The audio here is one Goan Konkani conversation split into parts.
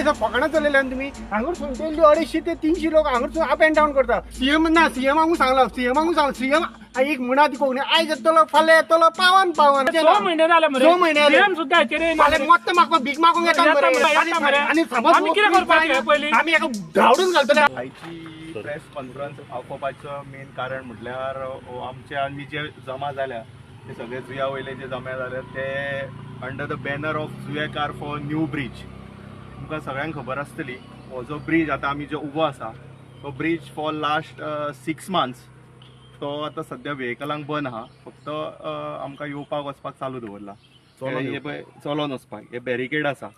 कितें फकाणां चलयल्या न्ही तुमी. हांगासून डेली 250 ते 300 लोक हांगासून अप एंड डावन करता. सीएम ना, सीएमाकूय सांगला, सीएमाकूय सांगला. सीएम एक म्हणा ती कोंकणी, आयज येतलो, फाल्यां येतलो, पावन पावन. 6 म्हयने जाले मरे. 6 म्हयने जाले. सीएम सुद्दां हाचेर येयना. फाल्यां मत्त मागपाक, भीक मागूंक येता येता मरे. मरे, येता मरे. आनी समज आमी कितें करपाचें पयलीं? आमी एका धांवडून घालतले. आयची प्रेस कॉन्फरन्स आफोवपाचो मेन कारण म्हटल्यार आमचे आमी जे जमा जाल्या ते सगळे जुया वयले जे जमा जाल्या ते under the banner of Zuyekar for new bridge. तुमकां सगळ्यांक खबर आसतली, हो जो ब्रीज आतां आमी जो उबो आसा तो bridge for last 6 months तो आतां सद्या व्हेकलांक बंद आहा. फक्त आमकां येवपाक वचपाक चालू दवरला, हे पळय, चलोन वचपाक हे बॅरिकेड आसा.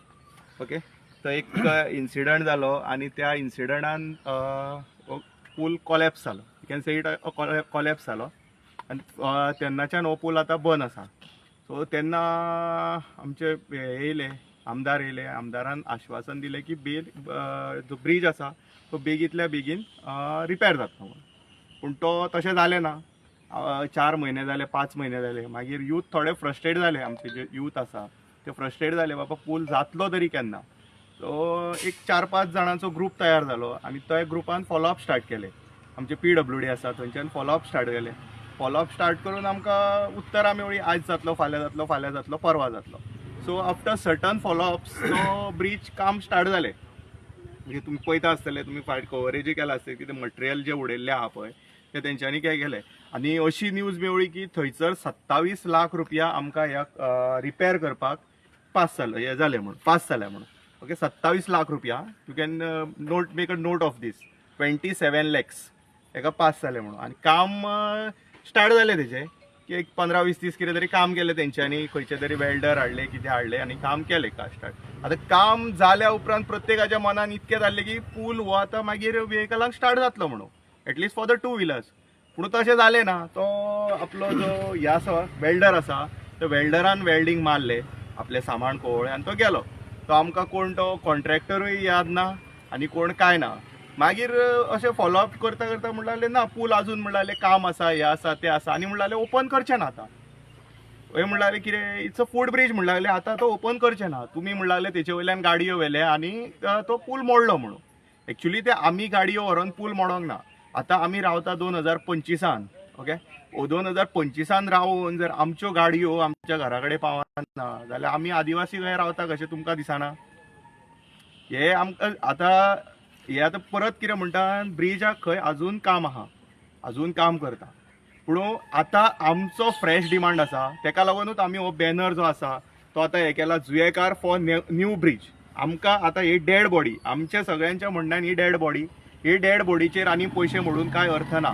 ओके, तो एक इन्सिडंट जालो आनी त्या इन्सिडंटान पूल कॉलॅप्स जालो. You can say it collapse जालो आनी तेन्नाच्यान हो पूल आतां बंद आसा. सो तेन्ना आमचे हे येयले, आमदार येयले. आमदारान आश्वासन दिलें की बेल जो ब्रीज आसा तो बेगींतल्या बेगीन रिपेर जातलो म्हणून. पूण तो तशें जालें ना. 4 म्हयने जाले, 5 म्हयने जाले. मागीर यूथ थोडे फ्रस्ट्रेट जाले. आमचे जे यूथ आसा ते फ्रस्ट्रेट जाले, बाबा पूल जातलो तरी केन्ना? सो एक चार पांच जाणांचो ग्रूप तयार जालो आनी त्या ग्रुपान फॉलोअप स्टार्ट केले. आमचे पीडब्ल्यूडी आसा थंयच्यान फॉलोअप स्टार्ट केले. फॉलोअप स्टार्ट करून आमकां उत्तरां मेळ्ळी, आयज जातलो, फाल्यां जातलो, फाल्यां जातलो, परवां जातलो. सो आफ्टर सर्टन फॉलोअप्स तो ब्रीज काम स्टार्ट जालें. म्हणजे तुमी पळयता आसतले, तुमी फायट कवरेजूय केला आसतली की ते मटेरियल जे उडयल्लें आहा पळय ते तेंच्यांनी काय केलें. आनी अशी न्यूज मेवळी की थंयसर 27 लाख रुपया आमकां ह्या रिपेर करपाक पास जालो, हे जालें म्हणून, पास जालें म्हणून. ओके, 27 लाख रुपया. You can note, make a note of this, 27 lakhs हेका पास जालें म्हणून. आनी काम स्टार्ट जालें तेजें की एक 15-20 दीस कितें तरी काम केलें तेंच्यांनी. खंयचे तरी वेल्डर हाडले, कितें हाडले आनी काम केलें का स्टार्ट. आतां काम जाल्या उपरांत प्रत्येकाच्या मनान इतकें जाल्लें की पूल हो आतां मागीर व्हेकलांक स्टार्ट जातलो म्हणून, at least for the two wheelers. पूण तशें जालें ना. तो आपलो जो हे आसा, वेल्डर आसा, तो वेल्डरान वेल्डींग मारलें, आपलें सामान कोवळ्ळें आनी तो गेलो. तो आमकां कोण तो कॉन्ट्रॅक्टरूय याद ना आनी कोण कांय ना. मागीर अशें फॉलोअप करता करता म्हणून लागले, ना, पूल अजून म्हणून लागले काम आसा, हें आसा, तें आसा. आनी म्हणून लागले ओपन करचें ना आतां हे. म्हणून लागले कितें, it's a foot bridge म्हणून लागले, आतां तो ओपन करचें ना तुमी. म्हणून लागले तेचे वयल्यान गाडयो व्हेले आनी तो पूल मोडलो म्हणून. एक्चुली ते आमी गाडयो व्हरोन पूल मोडोंक ना. आतां आमी रावता 2025आन. ओके, 2025आन रावून जर आमच्यो गाडयो आमच्या घरा कडेन पावना जाल्यार आमी आदिवासी खंय रावता कशें तुमकां दिसना हे? आमकां आतां हे आतां परत कितें म्हणटा, ब्रिजाक खंय अजून काम आहा, अजून काम करता. पूण आतां आमचो फ्रेश डिमांड आसा, तेका लागूनच आमी हो बॅनर जो आसा तो आतां हे केला, जुयेकार फॉर न्यू ब्रीज. आमकां आतां ही डेड बॉडी, आमच्या सगळ्यांच्या म्हणण्यान ही डेड बॉडी, ही डेड बॉडीचेर आनी पयशे मोडून कांय अर्थ ना.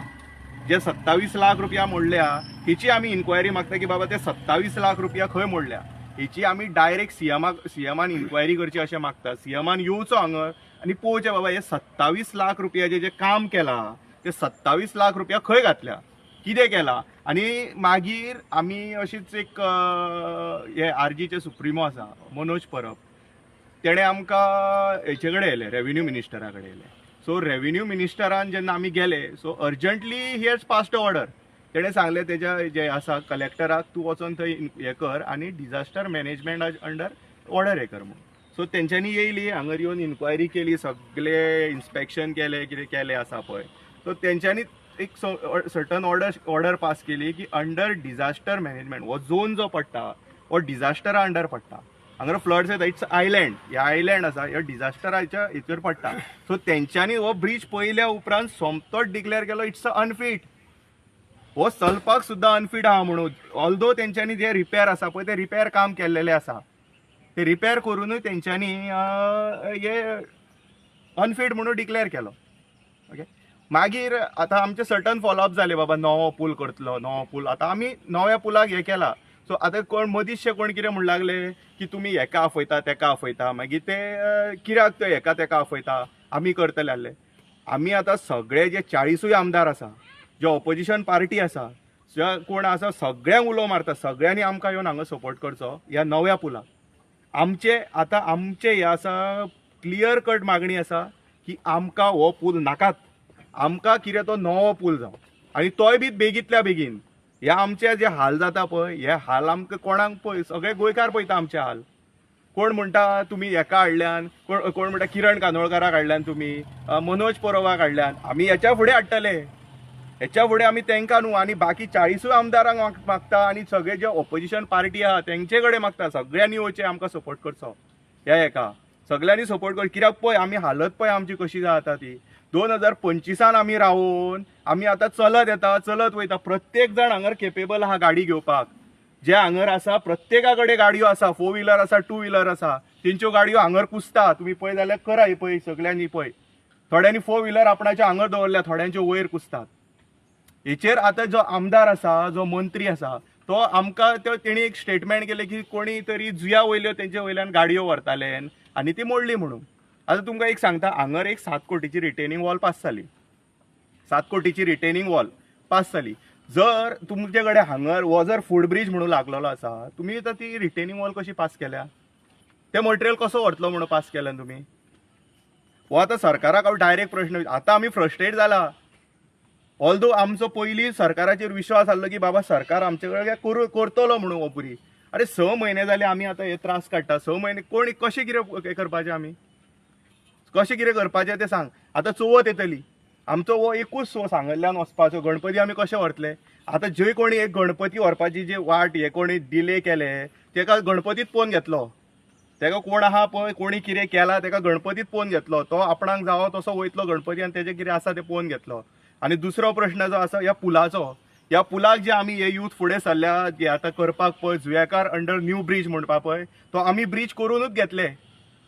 जे 27 लाख रुपया मोडल्या हेची आमी इन्क्वायरी मागता की बाबा ते 27 लाख रुपया खंय मोडल्या, हेची आमी डायरेक्ट सीएमाक, सीएमान इन्क्वायरी करची अशें मागता. सीएमान येवचो हांगा आनी पळोवचें, बाबा हे 27 लाख रुपयाचें जें काम केलां ते 27 लाख रुपया खंय घातल्या, कितें केलां. आनी मागीर आमी अशीच एक हे आरजीचे सुप्रिमो आसा मनोज परब, तेणें आमकां हेचे कडेन येयलें, रेवेन्यू मिनिस्टरा कडेन येयलें. सो रेवेन्यू मिनिस्टरान जेन्ना आमी गेले, so urgently he has passed a order. तेणें सांगलें तेज्या जे आसा कलेक्टराक, तूं वचोन थंय हें कर आनी डिजास्टर मॅनेजमेंट अंडर ऑर्डर हें कर म्हणून. सो तेंच्यांनी येयली हांगर, येवन इन्क्वायरी केली, सगळे इन्स्पेक्शन केलें, कितें केलें आसा पळय, सो तेंच्यांनी एक सर्टन ऑर्डर पास केली की अंडर डिजास्टर मॅनेजमेंट हो झोन जो पडटा हो डिजास्टरा अंडर पडटा. हांगा फ्लड्स येता, it's island, हे आयलँड आसा, ह्या डिजास्टराच्या हेचेर पडटा. सो तेंच्यांनी हो ब्रीज पळयल्या उपरांत सोमतोच डिक्लेअर केलो, it's a unfit, हो चलपाक सुद्दां अनफीट आहा म्हणून. ऑल्दो तेंच्यांनी जे रिपेर आसा पळय ते रिपेर काम केल्लेले आसा, ते रिपेर करुनूय तेंच्यांनी हे अनफीट म्हणून डिक्लेअर केलो. ओके, मागीर आतां आमचे सर्टन फॉलोअप जाले, बाबा नवो पूल करतलो, नवो पूल. आतां आमी नव्या पुलाक हें केला. सो आतां कोण मदींचशे कोण कितें म्हण लागले की तुमी हेका आफयता, तेका आफयता. मागीर ते कित्याक ते हेका तेका आफयता, आमी करतले आहले. आमी आतां सगळे जे 40ूय आमदार आसा, जे ऑपोजिशन पार्टी आसा, जे कोण आसा, सगळ्यांक उलो मारता, सगळ्यांनी आमकां येवन हांगा सपोर्ट करचो ह्या नव्या पुलाक. आमचे आतां आमचे हे आसा, क्लियर कट मागणी आसा की आमकां हो पूल नाकात. आमकां कितें तो नवो पूल जावं आनी तोय बी बेगींतल्या बेगीन. हे आमचे जे हाल जाता पळय, हे हाल आमकां कोणाक पळय, सगळे गोंयकार पळयता आमचे हाल. कोण म्हणटा तुमी हेका हाडल्यान, कोण कोण म्हणटा किरण कानोळकाराक हाडल्यान, तुमी मनोज परबाक हाडल्यान. आमी हेच्या फुडें हाडटले, हेच्या फुडें आमी तांकां न्हू आनी बाकी 40 आमदारांक मागता आनी सगळे जे ऑपोजिशन पार्टी आहा तेंचे कडेन मागता, सगळ्यांनी येवचें आमकां सपोर्ट करचो. ह्या हेका सगळ्यांनी सपोर्ट कर, कित्याक पळय आमी हालत पळय आमची कशी जाता ती. 2025 आमी रावून आमी आतां चलत येता, चलत वयता. प्रत्येक जाण हांगर केपेबल आहा गाडी घेवपाक, जे हांगर आसा प्रत्येका कडेन गाडयो आसा, 4 व्हिलर आसा, 2 व्हिलर आसा, तेंच्यो गाडयो हांगर कुसता. तुमी पळय जाल्यार करा ही पळय सगळ्यांनी पळय, थोड्यांनी 4 व्हिलर आपणाच्या हांगर दवरल्या, थोड्यांच्यो वयर कुसतात. हेचेर आतां जो आमदार आसा, जो मंत्री आसा, तो आमकां तेणी एक स्टेटमेंट केलें की कोणी तरी जुया वयल्यो तेंचे वयल्यान गाडयो व्हरताले आनी ती मोडली म्हणून. आतां तुमकां एक सांगता, हांगर एक 7 कोटीची रिटेनिंग वॉल पास जाली, 7 कोटीची रिटेनिंग वॉल पास जाली. जर तुमचे कडेन हांगर हो जर फूट ब्रीज म्हणून लागलेलो आसा, तुमी आतां ती रिटेनिंग वॉल कशी पास केल्या? तें मटेरियल कसो व्हरतलो म्हणून पास केल्यान तुमी? हो आतां सरकाराक हांव डायरेक्ट प्रश्न, आतां आमी फ्रस्ट्रेट जाला. ऑल्दो आमचो पयलीं सरकाराचेर विश्वास आसलो की बाबा सरकार आमचे कडेन करतलो म्हणून हो पुरी. अरे 6 म्हयने जाले आमी आतां हे त्रास काडटा. 6 म्हयने कोण कशें कितें करपाचें, आमी कशें कितें करपाचें तें सांग. आतां चवथ येतली, आमचो हो एकूच सो सांगल्ल्यान वचपाचो गणपती आमी कशें व्हरतले? आतां जे कोणी एक गणपती व्हरपाची जी वाट हे कोणी डिले केले तेका गणपतीत पोवन घेतलो, तेका कोण आहा पळय कोणी कितें केला तेका गणपतीत पोवन घेतलो, तो आपणाक जावो तसो वयतलो गणपती आनी तेजें कितें आसा तें पोवन घेतलो. आनी दुसरो प्रश्न जो आसा ह्या पुलाचो, ह्या पुलाक जे आमी हे यूथ फुडें सरल्या जे आतां करपाक पळय जुयेकार अंडर न्यू ब्रीज म्हणपा पळय, तो आमी ब्रीज करूनूच घेतले.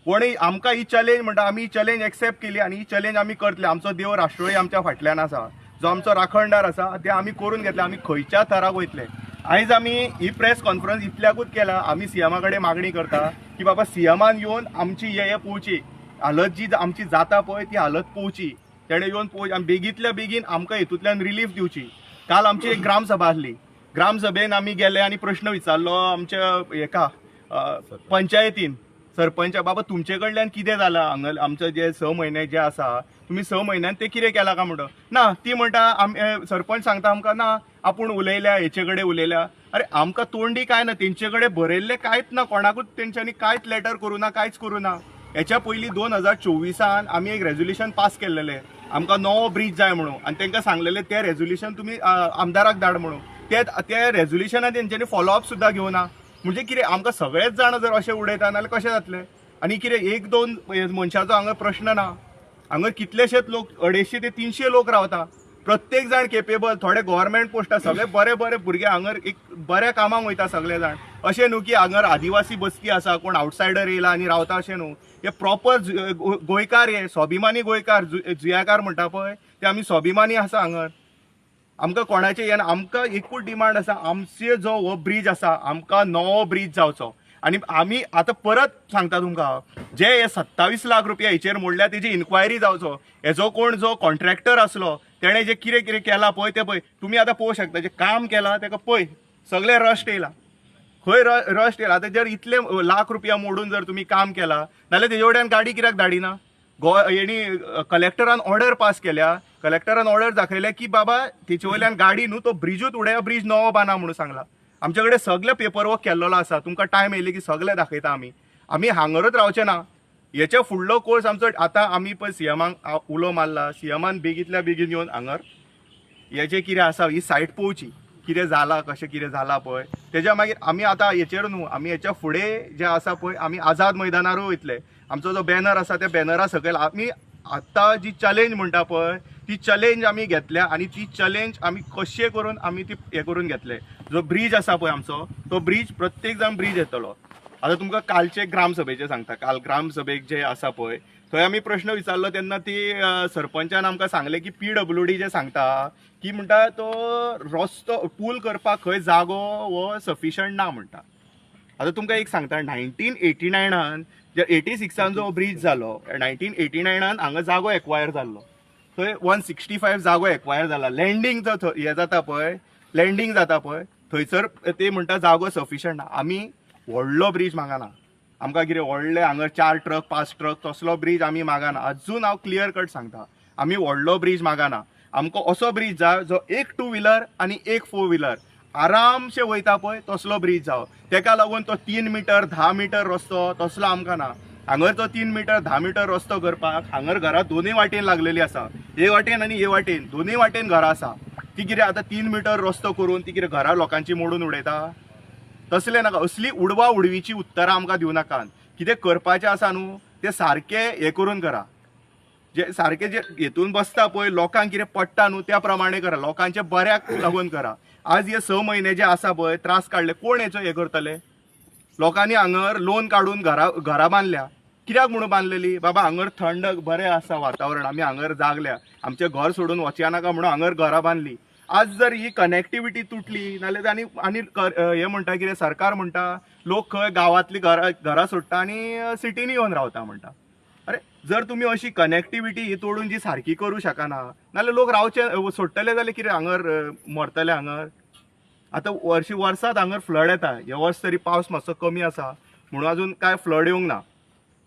कोणी आमकां ही चॅलेंज म्हणटा, आमी ही चॅलेंज एक्सेप्ट केली आनी ही चॅलेंज आमी करतले. आमचो देव राष्ट्रोळी आमच्या फाटल्यान आसा, जो आमचो राखणदार आसा, ते आमी करून घेतले. आमी खंयच्या थराक वयतले. आयज आमी ही प्रेस कॉन्फरन्स इतल्याकूच केला, आमी सीएमा कडेन मागणी करता की बाबा सीएमान येवन आमची हे पळोवची हालत जी आमची जाता पळय ती हालत पळोवची, तेणें येवन पळोवची आनी बेगींतल्या बेगीन आमकां हेतूंतल्यान रिलीफ दिवची. काल आमची एक ग्रामसभा आसली, ग्रामसभेन आमी गेले आनी प्रश्न विचारलो आमच्या हेका पंचायतीन सरपंच, बाबा तुमचे कडल्यान कितें जालां हांगा आमचे जे 6 म्हयने जे आसा तुमी 6 म्हयन्यान ते कितें केलां काय म्हणटा ना, ती म्हणटा सरपंच सांगता आमकां ना आपूण उलयल्या हेचे कडेन उलयल्या. अरे आमकां तोंडी कांय ना, तेंचे कडेन बरयल्लें कांयच ना, कोणाकूच तेंच्यांनी कांयच लेटर करूं ना, कांयच करूं ना. हेच्या पयलीं 2024 आमी एक रेजोल्युशन पास केल्लेलें, आमकां नवो ब्रीज जाय म्हणून, आनी तांकां सांगलेलें तें रेजोल्युशन तुमी आमदाराक धाड म्हणून. ते रेजोल्युशनान तेंच्यांनी फॉलोअप सुद्दां घेवना. म्हणजे कितें आमकां सगळेच जाण जर अशें उडयता नाल्यार कशें जातलें? आनी कितें 1-2 मनशाचो हांगा प्रश्न ना, हांगा कितलेशेच लोक 250 ते 300 लोक रावता, प्रत्येक जाण केपेबल, थोडे गव्हर्मेंट पोस्टार, सगळे बरे बरे भुरगे हांगर एक बऱ्या कामाक वयता सगळे जाण. अशें न्हू की हांगर आदिवासी बस्ती आसा, कोण आवटसायडर येयला आनी रावता अशें न्हू. हे प्रॉपर गोंयकार, हे स्वाभिमानी गोंयकार, जुयाकार म्हणटा पळय ते आमी स्वाभिमानी आसा हांगर. आमकां कोणाचें हें ना, आमकां एकूच डिमांड आसा, आमचे जो हो ब्रीज आसा आमकां नवो ब्रीज जावचो. आनी आमी आतां परत सांगता तुमकां, जे हे 27 लाख रुपया हेचेर मोडल्या तेजी इन्क्वायरी जावचो. हेजो कोण जो कॉन्ट्रॅक्टर आसलो तेणें जें कितें कितें केलां पळय तें पळय तुमी आतां पळोवंक शकता, जें काम केलां तेका पळय सगळें रस्ट येयला, खंय रस्ट येयला. आतां जर इतले लाख रुपया मोडून जर तुमी काम केलां नाल्यार तेजे वयल्यान गाडी कित्याक धाडिना? हेणी कलेक्टरान ऑर्डर पास केल्या, कलेक्टरान ऑर्डर दाखयल्या की बाबा तेचे वयल्यान गाडी न्हू तो ब्रिजूच उडया, ब्रीज नवो बांदा म्हणून सांगला. आमचे कडेन सगळें पेपर वर्क केल्लो आसा, तुमकां टायम येयले की सगळें दाखयता आमी. आमी हांगरूच रावचे ना, हेच्या फुडलो कोर्स आमचो. आतां आमी पळय सीएमाक उलो मारला, सीएमान बेगींतल्या बेगीन येवन हांगर हेजें कितें आसा ही सायट पळोवची, कितें जालां कशें कितें जालां पळय. तेज्या मागीर आमी आतां हेचेर न्हू, आमी हेच्या फुडें जें आसा पळय आमी आझाद मैदानारूय वयतले. आमचो जो बॅनर आसा त्या बॅनरा सकयल आमी आतां जी चॅलेंज म्हणटा पळय ती चॅलेंज आमी घेतल्या आनी ती चॅलेंज आमी कशें करून आमी ती हें करून घेतले. जो ब्रीज आसा पळय आमचो तो ब्रीज प्रत्येक जाण ब्रीज येतलो. आतां तुमकां कालचे ग्रामसभेचें सांगता, काल ग्रामसभेक जे आसा पळय थंय आमी प्रश्न विचारलो तेन्ना ती सरपंचान आमकां सांगलें की PWD जे सांगता की म्हणटा तो रस्तो पूल करपाक खंय जागो हो सफिशंट ना म्हणटा. आतां तुमकां एक सांगता, 1989 जे 86 जो ब्रीज जालो, 1989 हांगा जागो एक्वायर जाल्लो, थंय 165 जागो एक्वायर जाला. लँडींग जो हें जाता पळय, लँडींग जाता पळय थंयसर ते म्हणटा जागो सफिशंट ना. आमी व्हडलो ब्रीज मागना, आमकां कितें व्हडले हांगा 4 ट्रक 5 ट्रक तसलो ब्रीज आमी मागना. अजून हांव क्लियर कट सांगता, आमी व्हडलो ब्रीज मागना. आमकां असो ब्रीज जाय जो एक 2 व्हिलर आनी एक 4 व्हिलर आरामशे वयता पळय तसलो ब्रीज जावो. तेका लागून तो 3 मिटर 10 मिटर रस्तो तसलो आमकां ना. हांगर तो 3 मिटर 10 मिटर रस्तो करपाक हांगर घरां दोनूय वाटेन लागलेली आसा, हे वाटेन आनी हे वाटेन, दोनूय वाटेन घरां आसा. ती कितें आतां 3 मिटर रस्तो करून ती कितें घरां लोकांची मोडून उडयता? तसलें नाका. असली उडवा उडवीची उत्तरां आमकां दिवं नाकात. कितें करपाचें आसा न्हू, तें सारकें हें करून करा. जे सारकें जे हेतून बसता पळय, लोकांक कितें पडटा न्हू, त्या प्रमाणे करा, लोकांच्या बऱ्याक लागून करा. आज हे 6 म्हयने जे आसा पळय त्रास काडले, कोण हेचो हें करतले? लोकांनी हांगर लोन काडून घरां घरां बांदल्या. कित्याक म्हणून बांदलेली? बाबा, हांगर थंड बरें आसा वातावरण, आमी हांगर जागल्या, आमचें घर सोडून वचया नाका म्हणून हांगर घरां बांदली. आज जर ही कनेक्टिविटी तुटली नाल्यार आनी आनी हें म्हणटा कितें, सरकार म्हणटा लोक खंय गांवांतली घरां घरां सोडटा आनी सिटीनी येवन रावता म्हणटा. अरे, जर तुमी अशी कनेक्टिविटी ही तोडून जी सारकी करूं शकना नाल्यार लोक रावचे सोडटले जाल्यार कितें हांगर मरतले हांगर? आतां वर्शी वर्सात हांगर फ्लड येता. हे वर्स तरी पावस मातसो कमी आसा म्हणून अजून काय फ्लड येवंक ना.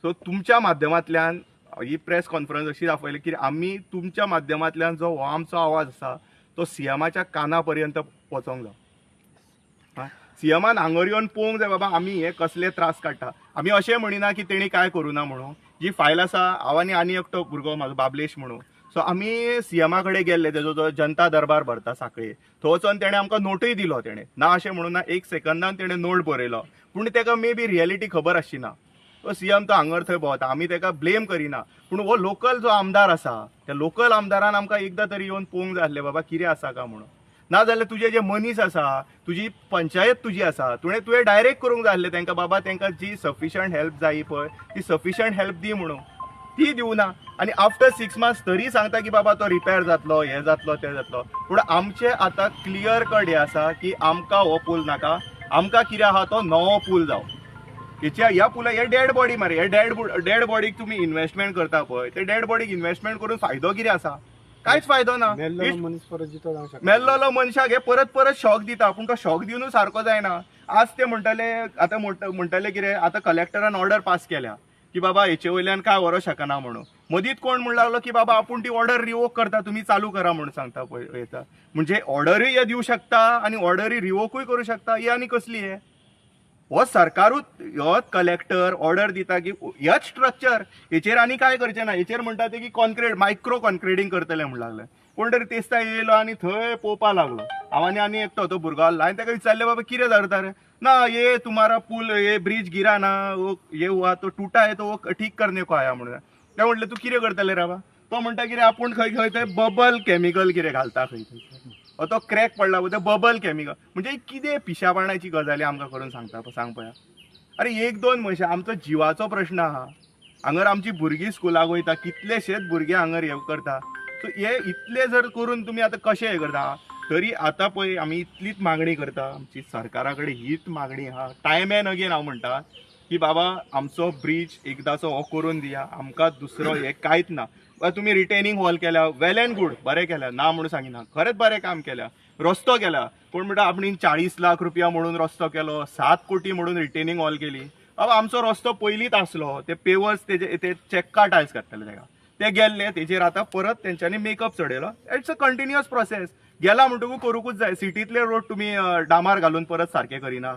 सो तुमच्या माध्यमांतल्यान ही प्रेस कॉन्फरन्स अशी दाखयली की आमी तुमच्या माध्यमांतल्यान जो हो आमचो आवाज आसा तो सीएमाच्या काना पर्यंत पोचोंक जाय. सीएमान हांगर येवन पळोवंक जाय, बाबा, आमी हे कसले त्रास काडटा. आमी अशें म्हणिना की तेणी काय करूं ना म्हणून. जी फायल आसा, हांव आनी आनी एकटो भुरगो म्हाजो बाबलेश म्हणून, सो आमी सीएमा कडेन गेल्ले. तेजो जो जनता दरबार भरता साखळे, थंय वचोन तेणें आमकां नोटूय दिलो. तेणें ना अशें म्हणून ना, एक सेकंदान तेणें नोट बरयलो. पूण तेका मे बी रियलिटी खबर आसची ना. तो सीएम तो हांगर थंय भोंवता, आमी तेका ब्लेम करिना. पूण हो लोकल जो आमदार आसा, त्या लोकल आमदारान आमकां एकदां तरी येवन पळोवंक जाय आसलें, बाबा, कितें आसा काय म्हणून. ना जाल्यार तुजे जे मनीस आसा, तुजी पंचायत तुजी आसा, तुवें डायरेक्ट करूंक जाय आसलें तांकां, बाबा, तांकां जी सफिशंट हेल्प जायी पळय ती सफिशंट हेल्प दी म्हणून. ती दिवना आनी आफ्टर 6 मंथ्स तरी सांगता की बाबा तो रिपेर जातलो, हें जातलो, तें जातलो. पूण आमचें आतां क्लियर कट हें आसा की आमकां हो पूल नाका. आमकां कितें आहा तो नवो पूल जावं. हेच्या ह्या पुला हे डेड बॉडी मरे. हे डेड डेड बॉडीक तुमी इन्वेस्टमेंट करता पळय, ते डेड बॉडीक इन्वेस्टमेंट करून फायदो कितें आसा? कांयच फायदो ना. मेल्लो मनीस परत जितो जावंक शकता? मेल्लोलो मनशाक हे परत परत शॉक दिता, पूण तो शॉक दिवनूय सारको जायना. आज ते म्हणटले, आतां म्हणटले कितें, आतां कलेक्टरान ऑर्डर पास केल्या की बाबा हेचे वयल्यान काय व्हरूंक शकना म्हणून. मदींच कोण म्हणून लागलो की बाबा आपूण ती ऑर्डर रिवोक करता, तुमी चालू करा म्हणून सांगता पळय येता. म्हणजे ऑर्डरूय हे दिवं शकता आनी ऑर्डरूय रिवोकूय करूं शकता. ही आनी कसली हे? हो सरकारूच, हो कलेक्टर ऑर्डर दिता की हेच स्ट्रक्चर हेचेर आनी काय करचें ना. हेचेर म्हणटा ते की कॉन्क्रीट, मायक्रो कॉन्क्रिटींग करतले म्हणून लागले. कोण तरी तेस्ता येयलो आनी थंय पळोवपाक लागलो. हांव आनी आनी एकटो तो भुरगो आहलो. हांवें ताका विचारलें, बाबा, कितें धरता रे? ना, ये तुम्हारा पूल, ये ब्रिज गिरा ना, वो ये हुआ तो टूटा है, तो वो ठीक करने को आया म्हणून. ते म्हटलें, तूं कितें करतले रे बाबा? तो म्हणटा कितें, आपूण खंय खंय थंय बबल केमिकल कितें घालता खंय थंय, हो तो क्रॅक पडला पळय ते बबल केमिकल. म्हणजे कितें पिशापणाची गजाली आमकां करून सांगता, सांग पळया. अरे, एक दोन मनशां, आमचो जिवाचो प्रश्न आहा. हांगर आमची भुरगीं स्कुलाक वयता, कितलेशेच भुरगे हांगर हे करता. सो हे इतले जर करून तुमी आतां कशें हें करता? तरी आतां पळय, आमी इतलीच मागणी करता, आमची सरकारा कडेन हीच मागणी आहा, टायम एन अगेन हांव म्हणटा की बाबा, आमचो ब्रीज एकदांचो हो करून दिया. आमकां दुसरो हें कांयच ना. तुमी रिटेनिंग हॉल केल्या, वेल एंड गूड, बरें केल्या, ना म्हणून सांगिना, खरेंच बरें काम केल्या. रस्तो केला, कोण म्हणटा आपणी 40 लाख रुपया म्हणून रस्तो केलो, 7 कोटी म्हणून रिटेनिंग हॉल केली. बाबा, आमचो रस्तो पयलींच आसलो. ते पेवर्स तेजे ते चेक्का टायल्स घातलेले तेका, ते गेल्ले. तेजेर आतां परत तेंच्यांनी makeup चडयलो. It's a continuous process. गेला म्हणटकूच करूंकूच जाय. सिटींतले रोड तुमी डामार घालून परत सारके करिना.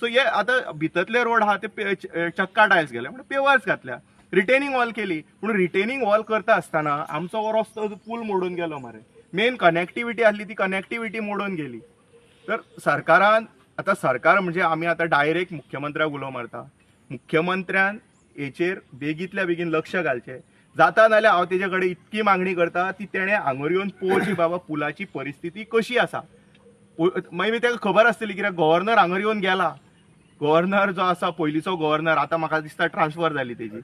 सो हे आतां भितरले रोड आहा ते चक्का टायल्स गेले म्हणजे पेवर्स घातल्या, रिटेनिंग वॉल केली. पूण रिटेनिंग वॉल करता आसतना आमचो हो रस्तो पूल मोडून गेलो मरे. मेन कनेक्टिविटी आसली ती कनेक्टिविटी मोडून गेली. तर सरकारान आतां, सरकार म्हणजे आमी आतां डायरेक्ट मुख्यमंत्र्याक उलो मारता, मुख्यमंत्र्यान हेचेर बेगीतल्या बेगीन लक्ष घालचें. जाता नाल्यार हांव तेजे कडेन इतकी मागणी करता ती तेणें हांगर येवन पळोवची, बाबा, पुलाची परिस्थिती कशी आसा. मागीर ताका खबर आसतली, कित्याक गव्हर्नर हांगर येवन गेला. गव्हर्नर जो आसा, पयलींचो गव्हर्नर, आतां म्हाका दिसता ट्रान्सफर जाली तेजी,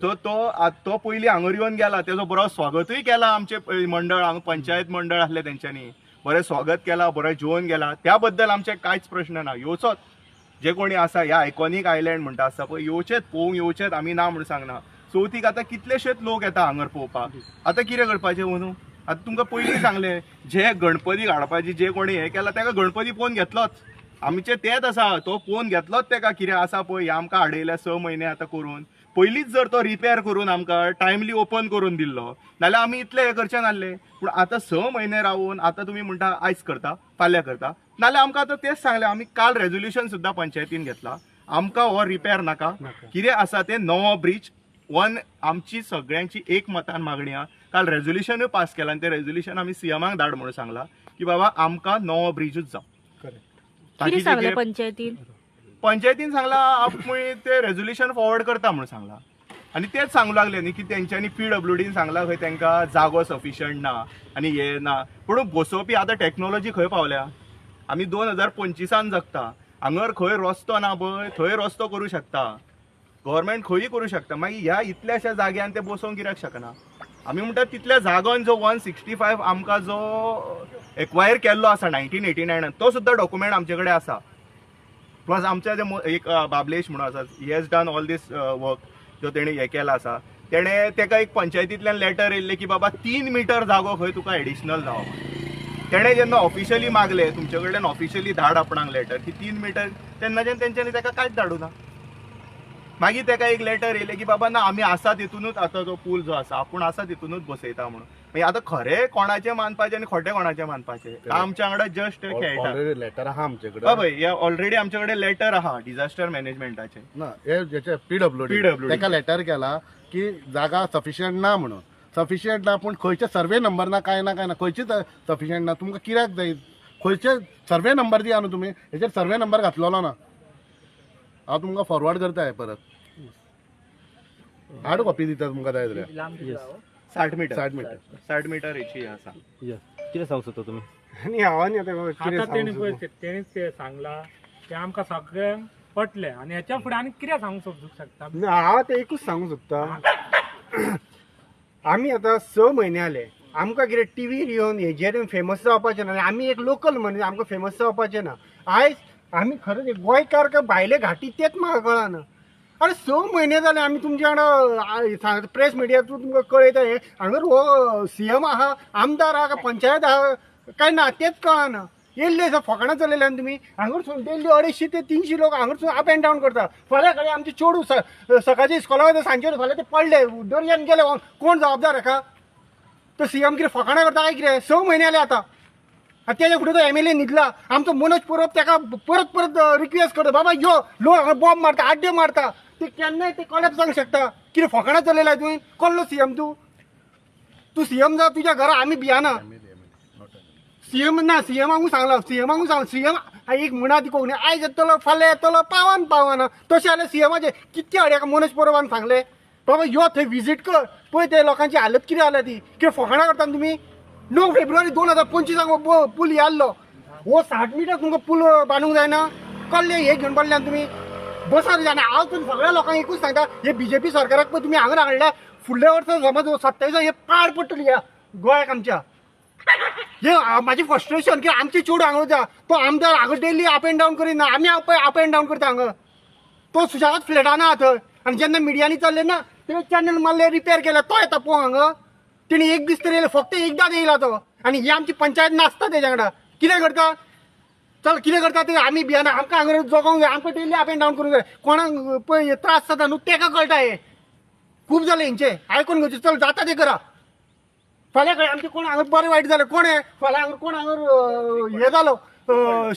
तो तो तो पयलीं हांगर येवन गेला. तेजो बरो स्वागतूय केला. आमचे मंडळ हांगा पंचायत मंडळ आसलें, तेंच्यांनी बरें स्वागत केलां, बरें जेवन गेला. त्या बद्दल आमचे कांयच प्रश्न ना. येवचोच, जे कोणी आसा ह्या आयकॉनीक आयलँड म्हणटा आसता पळय, येवचेच, पळोवंक येवचेच, आमी ना म्हणून सांगना. चवथीक आतां कितलेशेच लोक येता हांगर पळोवपाक. आतां कितें करपाचें न्हू? आतां तुमकां पयलीं सांगलें, जे गणपती हाडपाची जे कोणी हें केलां ताका गणपती पळोवन घेतलोच. आमचें तेंच आसा, तो पळोवन घेतलोच ताका. कितें आसा पळय, हें आमकां हाडयल्या 6 म्हयने आतां करून. पयलींच जर तो रिपेर करून आमकां टायमली ओपन करून दिल्लो नाल्यार आमी इतलें हें करचें नासले. पूण आतां 6 म्हयने रावून आतां तुमी म्हणटा आयज करता, फाल्यां करता. नाल्यार आमकां आतां तेच सांगलें, आमी काल रेजोल्युशन सुद्दां पंचायतीन घेतला, आमकां हो रिपेर नाका, कितें आसा तें नवो ब्रिज वन. आमची सगळ्यांची एक मतान मागणी आहा. काल रेजोल्युशनूय पास केलां आनी तें रेजोल्युशन आमी सीएमाक धाड म्हणून सांगलां की बाबा आमकां नवो ब्रिजूच जावं. कितें ताकी जे सांगलें कितें पंचायतीन? पंचायतीन सांगला आपूण ते रेजोल्युशन फॉरवर्ड करता म्हणून सांगला. आनी तेच सांगू लागले न्ही की तेंच्यांनी पीडब्ल्यूडीन सांगला खंय तेंकां जागो सफिशंट ना आनी हे ना, पूण बसोवपी आतां टॅक्नोलॉजी खंय पावल्या. आमी 2025 जगता, हांगर खंय रस्तो ना पळय थंय रस्तो करूं शकता, गव्हर्मेंट खंयूय करूं शकता. मागीर ह्या इतल्याश्या जाग्यान ते बसोवंक कित्याक शकना? आमी म्हणटा तितल्या जागोन जो 165 आमकां जो एक्वायर केल्लो आसा 1989, तो सुद्दां डॉक्युमेंट आमचे कडेन आसा. प्लस आमच्या जे एक बाबलेश म्हणून आसा, he has done all this work जो तेणी हें केला आसा. तेणें तेका एक पंचायतींतल्यान लेटर येयल्लें की बाबा 3 मिटर जागो खंय तुका एडिशनल जावो. तेणें जेन्ना ऑफिशियली मागलें तुमचे कडल्यान, ऑफिशियली धाड आपणाक लेटर की 3 मिटर, तेन्नाच्यान तेंच्यांनी तेका कांयच धाडूं ना. मागीर तेका एक लेटर येयलें की बाबा ना, आमी आसा तितूनच आतां जो पूल जो आसा आपूण आसा तितूनच बसयता म्हणून. मागीर आतां खरें कोणाचें मानपाचें आनी खोटें कोणाचें मानपाचें? आमच्या वांगडा जस्ट खेळटा. ऑलरेडी लेटर आहा आमचे कडेन. हय, हे ऑलरेडी आमचे कडेन लेटर आहा डिझास्टर मॅनेजमेंटाचें. ना, हे जेचे पीडब्ल्यूडी PWD. तेका लेटर केला की जागा सफिशियंट ना म्हणून. सफिशियंट ना पूण खंयचे सर्वे नंबर ना, काय ना, काय ना, खंयचीच सफिशियंट ना. तुमकां कित्याक जाय? खंयचे सर्वे नंबर दिया न्हू तुमी, हेचेर सर्वे नंबर घातलेलो ना. हांव तुमकां फॉरवर्ड करता हे परत, हार्ड कॉपी दिता तुमकां जाय जाल्यार. 60 मिटर. 60 मिटर. 60 मिटर हेची आसा. कितें सांगू सोदता तुमी? आनी हांव आनी आतां कितें आतां तेणी सांगू पळय तेणीच ते सांगला ते आमकां सगळ्यांक पटलें आनी हेच्या फुडें आनी कितें सांगूंक समजूंक शकता? ना, हांव आतां एकूच सांगूंक सोदता, आमी आतां 6 म्हयने जाले आमकां कितें टिवीर येवन हेजेर फेमस जावपाचें ना. आनी आमी एक लोकल मनीस, आमकां फेमस जावपाचें ना. आयज आमी खरेंच एक गोंयकार काय भायले घाटी तेच म्हाका कळना. आरे 6 म्हयने जाले आमी तुमच्या वांगडा प्रेस मिडिया थ्रू तुमकां कळयता हें, हांगर हो सीएम आहा, आमदार आहा, काय पंचायत आहा काय ना तेच कळना. येयल्ले आसा फकाणां चलयल्या न्ही तुमी. हांगासून डेली 250 ते 300 लोक हांगासून अप एंड डावन करता. फाल्यां कडेन आमचे चेडूं सकाळचे इस्कोला वयता, सांजचे फाल्यां ते पडले दर्यान गेले, कोण जबाबदार हाका? तो सीएम कितें फकाणां करता काय कितें? 6 म्हयने जाले आतां. आनी तेज्या फुडें तो एमएलए न्हिदला. आमचो मनोज परब तेका परत परत रिक्वेस्ट करता, बाबा यो, लोक हांगा बॉम्ब मारता, आड्ड्यो मारता, ते केन्नाय ते कोलॅप्स जावंक शकता. कितें फकाणां चलयला तुवें? कसलो सीएम तूं? तूं सीएम जा तुज्या घरा, आमी भियाना. सीएम ना, सीएमाकूय सांगलां, सीएमाकूय सांगलां. सीएम एक म्हणा ती कोंकणी, आयज येतलो फाल्यां येतलो पावन पावना. तशें जाल्यार सीएमाचें कितके अड्याक मनोज परबान सांगलें, बाबा यो थंय विजीट कर, पळय ते लोकांची हालत कितें जाल्या ती. कितें फकाणां करता न्ही तुमी? 9 फेब्रुवारी 2025 पूल हे आहलो, हो 60 मिटर तुमकां पूल बांदूंक जायना? कसले हे घेवन पडल्या तुमी? बसात. आनी हांव तुमी सगळ्या लोकांक एकूच सांगता, हे बीजेपी सरकाराक पळय तुमी हांगा हाडल्या, फुडल्या वर्सा समज 27 हे पाड पडटली ह्या गोंयाक आमच्या. हे म्हाजें फ्रस्ट्रेशन की आमचे चेडूं हांगा वता, तो आमदार हांगा डेली अप एंड डावन करिना, आमी अप एंड डावन करता हांगा. तो सुशेगाद फ्लॅटान आहा थंय. आनी जेन्ना मिडियांनी चल्ले ना तेणे चॅनल मारले, रिपेर केले, तो येता पळोवंक हांगा. तेणी एक दीस तरी येयले, फक्त एकदां येयला तो. आनी ही आमची पंचायत नाचता तेज्या वांगडा. कितें करता? चल कितें करता ते आमी भियेना. आमकां हांगा जगोंक जाय, आमकां डेली अप एंड डावन करूंक जाय. कोणाक पळय त्रास जाता न्हू तेका कळटा. हे खूब जालें हेंचें आयकून घेवचें. चल जाता तें करा. फाल्यां कडेन आमचें कोण हांगा बरें वायट जालें, कोण हें फाल्यां हांगा कोण हांगा हें जालो,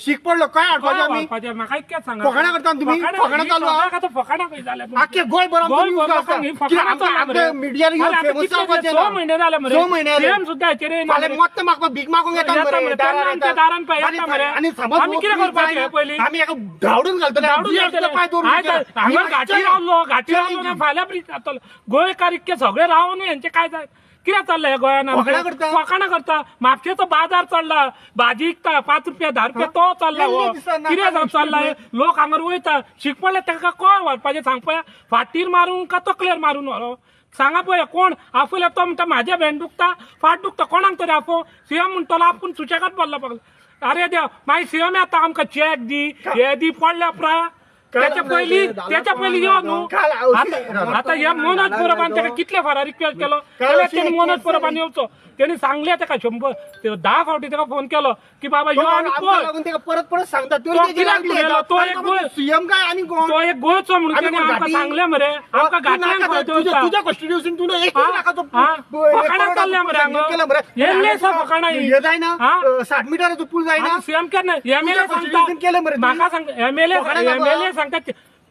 शीक पडलो, काय हाडपाचें आमी? व्हरपाचें म्हाका इतकेंच सांगा. फकाणां करता न्ही तुमी? फकाणां चालू आहा? आतां फकाणां खंय जाल्या तुमचीं? आख्खे गोंयभर आमचो गोंयभर न्यूज आसा. लोकांक ही कित्याक फकाणां आमकां चल्ला मरे. आमच्या मिडियार येवन आरे आतां फेमस कितले जावपाचें 6 ना. म्हयने जाले मरे. 6 म्हयने जाले. सीएम सुद्दां हाचेर येयना फाल्यां मरे. मत्त मागपाक भीक मागूंक येता येता मरे, मरे, दारार तेन्ना आमच्या येता. दारान पळय येता मरे. आनी समज आमी कितें करपाचें जायना, पयलीं? आमी एका धांवडून घालतले. धांवडून घालतले. पांय दवरून आयज हांगा घाटी रावलो, घाटी रावलो ना फाल्यां ब्रिज जातलो. गोंयकार इतके सगळे रावन हेंचे काय जाय? कितें चल्लां हे गोंयान आमचें? फकाणां करता. फकाणां करता. म्हापशेचो बाजार चडला, भाजी विकता 5 रुपया 10 रुपया, तो चल्ला हो. केल्ले दिसा ना, कितें जावन चल्ला हे? लोक हांगार वयता शिकपडले तांकां कोण व्हरपाचें सांग पळया? फाटीर मारून का तकलेर मारून व्हरो सांगा पळया? कोण आफयल्यार तो म्हणटा म्हाजें भेंड दुखता, फाट दुखता, कोणाक तरी आफो. सीएम म्हणटलो आपूण सुशेगाद पडला पगला. अरे देव, मागीर सीएम येता आमकां चॅक दी, हे दी, पडल्या उपरांत त्याच्या पयली, त्याच्या पयली यो न्हू. काल आता आता ह्या मनोज परबान ताका कितले फारा रिक्वेस्ट केलो जाल्यार तेणी मनोज परबान येवचो. तेणी सांगले ताका 110 फावटी ताका फोन केलो की बाबा यो आनी आमकां पळय. लागून ताका परत परत सांगता. तो कित्याक गेलो? तो एक सीएम काय आनी कोण? तो एक गोंयचो म्हणून आनी तेणी कोण आमकां घाटी? सांगलें मरे. आमकां तूं घाटल्यान नाका खंय तुज्या दवरता? तुज्या कॉन्स्टिट्युशन तुवें एक हा? लाखाचो हा? एक फकाणां करोडाचो चल्ल्या मरे पूल हांगा. केला मरे. येल्ले सा फकाणां ही. हे जायना हा? 60 मिटराचो पूल जायना. सीएम केन्ना एमएलए तुज्या constitution केलें मरे सांगता तुवें. म्हाका सांग, एमएलए फकाणां नाका. एमएलए सांगता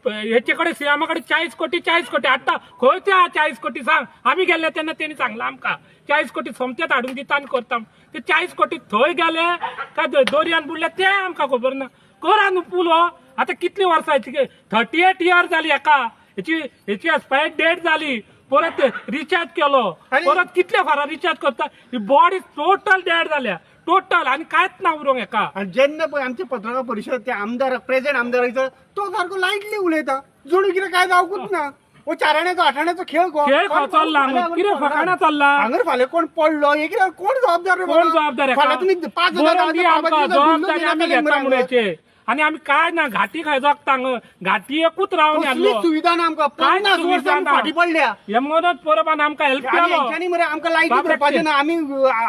हेचे कडेन सीएमा कडेन 40 कोटी, 40 कोटी हाडटा. खंय ते 40 कोटी सांग. आमी गेल्ले तेन्ना तेणी सांगलां आमकां 40 कोटी सोमतेच हाडून दिता आनी करता. ते 40 कोटी थंय गेले काय दर्यान बुडले ते आमकां खबर ना. करा न्हू पूल हो. आतां कितली वर्सां 38 इयर जाली हेका. हेची एक्सपायरी डेट जाली. परत रिचार्ज केलो, आनी- परत कितले फारा रिचार्ज करता. ही बॉडी टोटल डेड जाल्या टोटल आनी कांयच ना उरोंक हेका. आनी जेन्ना पळय आमचे पत्रकार परिशद ते आमदार, प्रेझेंट आमदार तो सारको लायटली उलयता, जणू कितें काय जावकूच ना. हो चाराण्याचो आठाण्याचो खेळ गो. खेळ खो चल्ला हांगा? कितें फकाणां चल्ला? हांगर फाल्यां कोण पडलो हे कितें, कोण जबाबदार रे कोण बाबा? जबाबदार हेका? फाल्यां तुमी 5,000 बरोवन दी आमकां, जबाबदारी आमी घेता म्हणून. आनी आमी काय ना घाटी खंय जगता हांगा. घाटी एकूच रावन कसलीच आसलो. सुविधा ना आमकां. कांयच 50 सुविधा वर्सां आमी ना. फाटीं पडल्या. हे मनोज परबान आमकां हेल्प आनी केलो. हेंच्यांनी मरे आमकां लायटी बाप रे. भरपाचें ना. आमी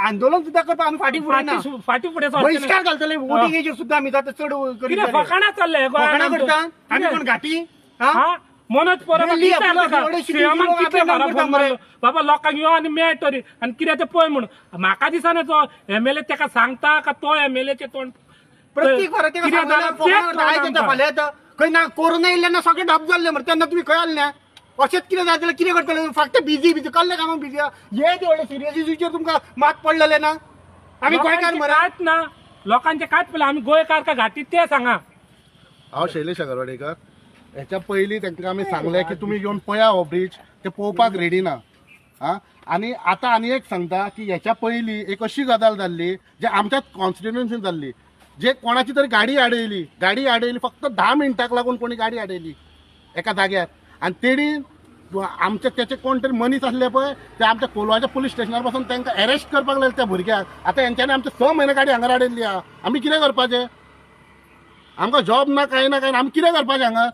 आंदोलन सुद्दां करपाक आमी फाटीं फुडें ना. फाटी फुडें सरचें ना. बहिश्कार घालतले वोटिंगेचेर सुद्दां आमी जाता चड करीत कितें जाल्यार. फकाणां चल्ले गोंयांत फकाणां आमच्या? करता आमी कोण घाटी? हा? हा? मनोज परब दिल्ली आपल्याला एवढे सीएमान लोक कितले आपल्या फारा करता फोन मरे. मारलो बाबा लोकांक यो आनी मेळ तरी आनी कितें तें पळय म्हणून. म्हाका दिसना तो एमएलए ताका सांगता का तो एमएलएचे तोंड प्रत्येक फारा तेका कितें सांगलें, जालें, फकाणां तेच करता. आयज येता आमकां. फाल्यां येता. खंय ना कोरोना येयल्ले ना सगळे ढप जाल्ले मरे तेन्ना तुमी खंय आसले? अशेंच कितें जातलें, कितें करतले? फक्त बिजी बिजी कसल्या कामाक बिजी आहा? हे ते व्हडले सिरियस इश्यूचेर तुमकां मात पडलेलें ना. आमी गोंयकार लोकांचें मरे. कांयच ना, लोकांचें कांयच पळय. आमी गोंयकार का घाटी तें सांगा. हांव शैलेश अगरवाडेकर. हेच्या पयलीं तांकां आमी सांगलें की तुमी येवन पळया हो ब्रीज, ते पळोवपाक रेडी ना. आं, आनी आतां आनी एक सांगता की हेच्या पयलीं एक अशी गजाल जाल्ली जे आमच्याच कॉन्स्टिट्युएन्सीन जाल्ली, जे कोणाची तरी गाडी आडयली, गाडी आडयली फक्त 10 मिनटाक लागून कोणी गाडी आडयली एका जाग्यार, आनी तेणी आमचे तेचे कोण तरी मनीस आसले पळय ते आमच्या कोलवाच्या पुलीस स्टेशनार पासून तांकां अरेस्ट करपाक लागले त्या भुरग्याक. आतां हेंच्यांनी आमचे 6 म्हयने गाडी हांगा आडयल्ली आहा. आमी कितें करपाचें? आमकां जॉब ना, कांय ना, कांय ना, आमी कितें करपाचें हांगा?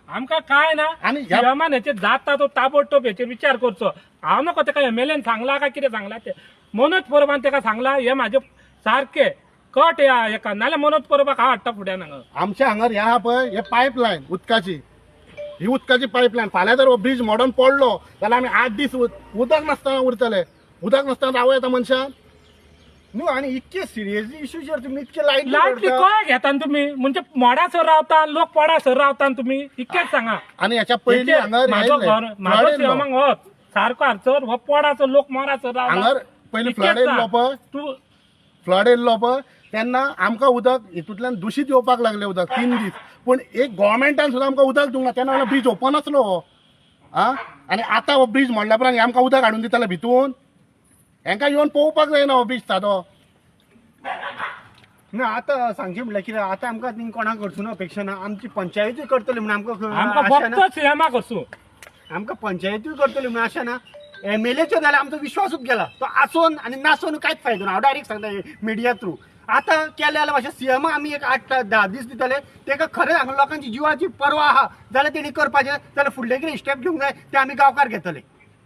आमकां काय ना. आनी सीएमान हेचेर जाता तो ताबडतोब हेचेर विचार करचो. हांव नको ताका एमएलएन सांगला काय कितें सांगला तें. मनोज परबान ताका सांगला हे म्हाजे सारके कट ह्या हेका, नाल्यार मनोज परबाक हांव हाडटा फुड्यान हांगा. आमच्या हांगर ह्या पळय हे पायपलायन उदकाची, ही उदकाची पायपलायन फाल्यां जर हो ब्रीज मोडोन पडलो जाल्यार आमी 8 दीस उदक नासतना उरतले. उदक नासतना रावं येता मनशान? न्हू आनी इतके सिरियस इश्यूचेर तुमी इतके लायटली लायटली करता. कळ घेता न्हू तुमी? म्हणजे मोडासर रावता लोक, पोडासर रावता न्हू तुमी, इतकेंच सांगा. आनी ह्याच्या पयलीं हांगर म्हाजो घर म्हाजो फ्लड येयल्लो. सीएमाक वच सारको हाडसर हो पोडाचो लोक मोरासर रावला. हांगर पयलीं इतकेंच फ्लड येयल्लो सांग. पळय, तूं फ्लड येयल्लो पळय तेन्ना आमकां उदक हितूंतल्यान दुशीत येवपाक लागलें उदक 3 दीस. पूण एक गोवोरमेंटान सुद्दां आमकां उदक दिवंक ना तेन्ना ब्रीज ओपन आसलो हो. आं, आनी आतां हो ब्रीज मोडल्या उपरांत आमकां उदक हाडून दिताले भितून. हेंकां येवन पळोवपाक जायना हो ब्रीज सादो. ना आतां सांगचें म्हणल्यार कितें, आतां आमकां थिंग कोणाक कडसून अपेक्षा ना. आमची पंचायतूय करतली म्हूण आमकां आमकां आशा ना. फक्त सीएमा करचो. आमकां पंचायतूय करतली म्हूण आशा ना. एमएलएचो जाल्यार आमचो विश्वासूच गेला. तो आसोन आनी नासोन कांयच फायदो ना. हांव डायरेक्ट सांगता मिडिया थ्रू. आतां केलें जाल्यार मातशें सीएमा आमी एक 8-10 दीस दितले तेका. खरें हांगा लोकांची जिवाची पर्वा आहा जाल्यार तेणी करपाचें, जाल्यार फुडलें कितें स्टेप घेवंक जाय ते आमी गांवकार घेतले.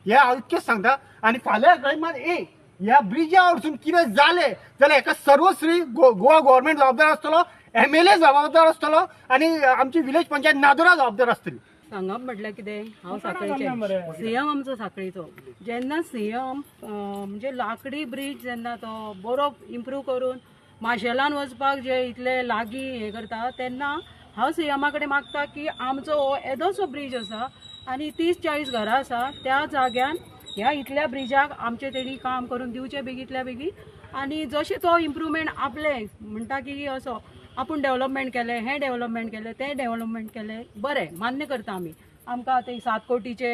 हें हांव इतकेंच सांगता. आनी फाल्यां खंय मात ए ह्या ब्रिजा वरसून कितें जालें जाल्यार हेका सर्वश्री गोवा गव्हर्मेंट जबाबदार आसतलो, एमएलए जबाबदार आसतलो आनी आमची विलेज पंचायत नादोरा जबाबदार आसतली. सांगप म्हटल्यार कितें, हांव सांखळीचें, सीएम आमचो सांखळीचो. जेन्ना सीएम म्हणजे लाकडी ब्रीज जेन्ना तो बरो इम्प्रूव करून माशेलान वचपाक जे इतले लागीं हें करता तेन्ना हांव सीएमा कडेन मागता की आमचो हो येदोसो ब्रीज आसा आनी 30-40 घरां आसा त्या जाग्यान ह्या इतल्या ब्रिजाक आमचें तेणी काम करून दिवचें बेगींतल्या बेगीन. आनी जशें तो इम्प्रूवमेंट आपलें म्हणटा की असो आपूण डेवलपमेंट केलें, हें डेवलपमेंट केलें, तें डेवलपमेंट केलें, बरें मान्य करता आमी. आमकां आतां 7 कोटीचे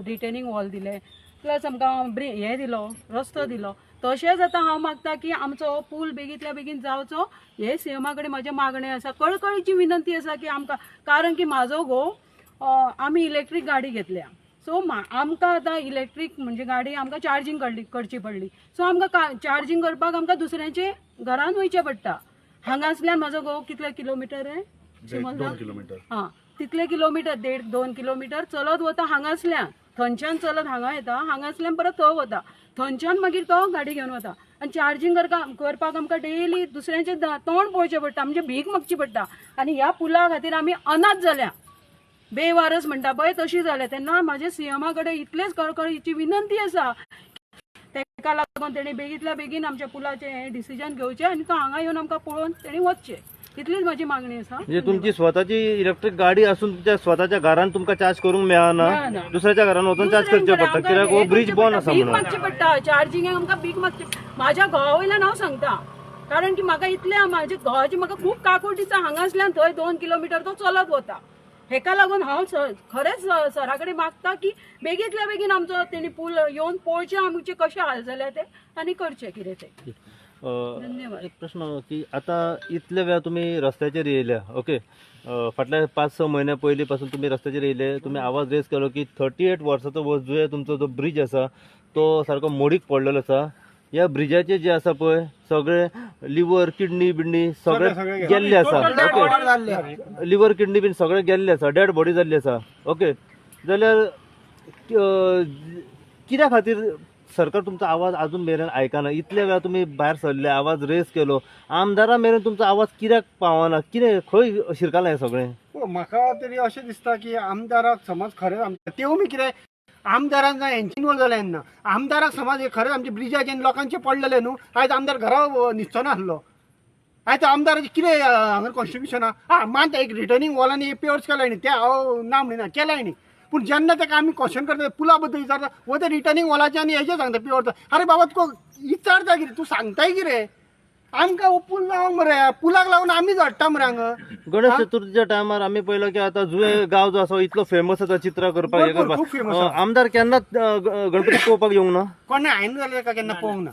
रिटेनिंग वॉल दिले, प्लस आमकां हें दिलो, रस्तो दिलो. तशेंच आतां हांव मागता की आमचो हो पूल बेगींतल्या बेगीन जावचो. हे सीएमा कडेन म्हाजें मागणें आसा, कळकळीची विनंती आसा की आमकां, कारण की म्हाजो घोव आमी इलेक्ट्रीक गाडी घेतल्या, सो आमकां आतां इलेक्ट्रीक म्हणजे गाडी आमकां चार्जींग करची पडली. सो आमकां चार्जींग करपाक आमकां दुसऱ्यांचे घरान वयचें पडटा. हांगासल्यान म्हाजो घोव कितले किलोमिटर आहे? 2 किलोमीटर. हां, तितले किलोमिटर, 1.5-2 किलोमिटर चलत वता हांगासल्यान. थंयच्यान चलत हांगा येता, हांगासल्यान परत थंय वता, थंयच्यान मागीर तो गाडी घेवन वता. आनी चार्जींग करपाक आमकां डेली दुसऱ्यांचें तोंड पळोवचें पडटा, म्हणजे भीक मागची पडटा. आनी ह्या पुला खातीर आमी अनाथ जाल्या, बेवारस म्हणटा पळय तशी जाल्या. तेन्ना म्हाजे सीएमा कडेन इतलेच कळकळीची विनंती आसा, तेका लागून तेणी बेगींतल्या बेगीन आमच्या पुलाचें हें डिसिजन घेवचें आनी तो हांगा येवन आमकां पळोवन तेणी वचचें, इतलीच म्हाजी मागणी आसा. म्हणजे तुमची स्वताची इलेक्ट्रीक गाडी असून तुमच्या स्वताच्या घरान तुमकां चार्ज करूंक मेळना, दुसऱ्याच्या घरान वचून चार्ज करचें पडटा, कित्याक हो ब्रिज बंद आसा भीक म्हणून मागची पडटा. चार्जिंगाक आमकां भीक मागची, म्हाज्या घोवा वयल्यान हांव सांगता, कारण की म्हाका इतलें म्हाज्या घोवाची म्हाका खूब काकूट दिसता. हांगासल्यान थंय 2 किलोमिटर तो चलत वता, हेका लागून हांव खरेंच सरा कडेन मागता की बेगींतल्या बेगीन आमचो तेणी पूल येवन पळोवचें आमचे कशे हाल जाल्या ते आनी करचें कितें तें. धन्यवाद. एक प्रश्न की आता इतले वेळ तुमी रस्त्याचेर येयल्या, ओके, फाटल्या 5-6 म्हयन्या पयलीं पासून तुमी रस्त्याचेर येयले, तुमी आवाज रेज केलो की 38 वर्साचो हो जुये तुमचो जो ब्रिज आसा तो सारको मोडीक पडलेलो आसा. ह्या ब्रिजाचे जे आसा पळय सगळे लिवर किडनी बिडनी सगळे गेल्ले आसा, ओके, लिवर किडनी बीन सगळे गेल्ले आसा, डेड बॉडी जाल्ली आसा, ओके. जाल्यार कित्या खातीर सरकार तुमचो आवाज अजून मेरेन आयकना? इतले वेळा तुमी भायर सरले, आवाज रेज केलो, आमदारा मेरेन तुमचो आवाज कित्याक पावना? कितें खंय शिरकालां हें सगळें? म्हाका तरी अशें दिसता की आमदाराक समज खरें तेवूय बी कितें आमदारान हेंचे इनवॉल्व जालें ना, आमदाराक समज हे खरें आमचे ब्रिजाचे लोकांचे पडलेले न्हू, आयज आमदार घरा न्हिदचो नासलो. आयज आमदाराचें कितें हांगा कॉन्स्टिट्युशन आहा, आं मानता एक रिटर्निंग वॉलांनी पेवर्स केलाय न्ही, तें हांव ना म्हणिना केलाय न्ही, पूण जेन्ना ताका आमी क्वेश्चन करता पुला बद्दल विचारता, हो ते रिटर्निंग वॉलाचे आनी हेजे सांगता पेवर्स. अरे बाबा तुका विचारता कितें, तूं सांगताय कितें? आमकां हो पूल लावंक मरे, पुलाक लागून आमी झडटा मरे हांगा. गणेश चतुर्थीच्या टायमार आमी पळयलो की आतां जुये गांव जो आसा इतलो फेमस आसा चित्रां करपाक, हे करपाक, आमदार केन्नाच गणपती पळोवपाक येवंक ना? कोण हांवें जाल्यार ताका केन्ना पळोवंक ना,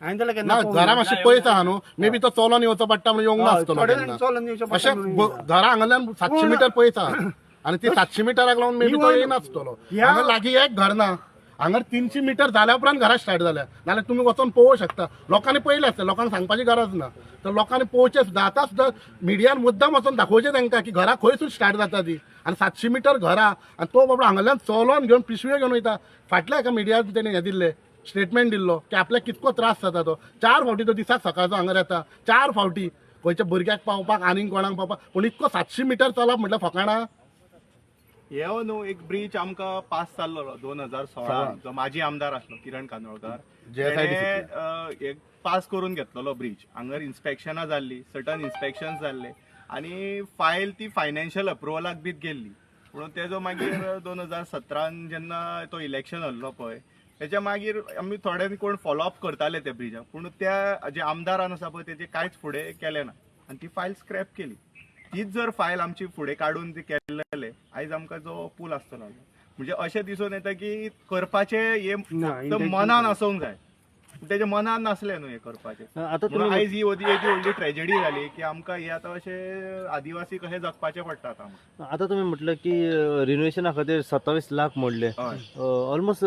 हांवें जाल्यार केन्ना घरा मातशें पयस आहा न्हू, मे बी तो चलोन येवचो पडटा म्हणून येवंक नासतलो. अशें घरा हांगाल्यान 700 मिटर पयस आहा आनी ती 700 मिटराक लागून मे बी तो येनासतलो. हांगा लागीं एक घर ना, हांगा 300 मिटर जाल्या उपरांत घरां स्टार्ट जाल्या, नाल्यार तुमी वचोन पळोवंक शकता. लोकांनी पळयलें आसता, लोकांक सांगपाची गरज ना, तर लोकांनी पळोवचें सुद्दां. आतां सुद्दां मिडियान मुद्दाम वचोन दाखोवचें तांकां की घरां खंयसून स्टार्ट जाता ती, आनी 700 मिटर घरां, आनी तो बाबडो हांगाल्यान चलोन घेवन पिशव्यो घेवन वयता. फाटल्या एका मिडियान तेणें हें दिल्लें स्टेटमेंट दिल्लो की आपल्याक कितको त्रास जाता, तो 4 फावटी तो दिसाक सकाळचो हांगा येता, 4 फावटी खंयच्या भुरग्याक पावपाक आनीक कोणाक पावपाक, पूण इतको 700 मिटर चलप म्हटल्यार फकाणां. हे न्हू एक ब्रिज आमकां पास जाल्लो 2016, जो माजी आमदार आसलो किरण कांदोळकार, एक पास करून घेतलेलो ब्रिज. हांगर इन्स्पेक्शनां जाल्ली, सर्टन इन्स्पेक्शन जाल्ले आनी फायल ती फायनान्शियल अप्रुवलाक बी गेल्ली. पूण तेजो मागीर 2017 जेन्ना तो इलेक्शन हरलो पळय, तेच्या मागीर आमी थोडे कोण फॉलोअप करताले त्या ब्रिजाक, पूण त्या जे आमदारान आसा पळय तेजे कांयच फुडें केलें ना आनी ती फायल स्क्रॅप केली. तीच जर फायल आमची फुडें काडून ती केल्ले आयज आमकां जो पूल आसतलो. म्हणजे अशें दिसून येता की करपाचें हें मनान आसूंक जाय, तेजे मनान नासलें न्हू हें करपाचें. आतां आयज ही येदी व्हडली ट्रेजेडी जाली की आमकां हे आतां अशें आदिवासी कशें जगपाचें पडटा आतां. आतां तुमी म्हटलें की रिनोवेशना खातीर 27 लाख म्हणले, ऑलमोस्ट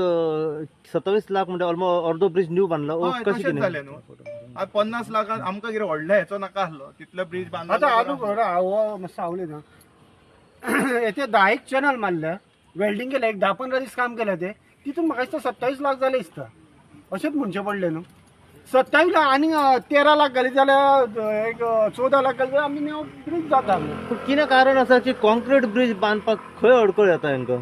27 लाख म्हणजे ऑलमोस्ट अर्दो ब्रिज न्यू बांदला. कशें जालें न्हू आतां 50 लाखान आमकां कितें व्हडलो हेचो नाका आसलो तितलो ब्रिज बांदला. आतां हांव मातसो आवले ना, हेचे 10 एक चॅनल मारले, वेल्डींग केलें, एक 10-15 दीस काम केलें तें, तितून म्हाका दिसता 27 लाख जालें दिसता, अशेंच म्हणचें पडलें न्हू. 27 लाख आनी 13 लाख घाली जाल्यार एक 14 लाख घाली जाल्यार आमी न्यू ब्रिज जाता. पूण कितें कारण आसा की कॉन्क्रीट ब्रिज बांदपाक खंय अडखळ येता हेंकां?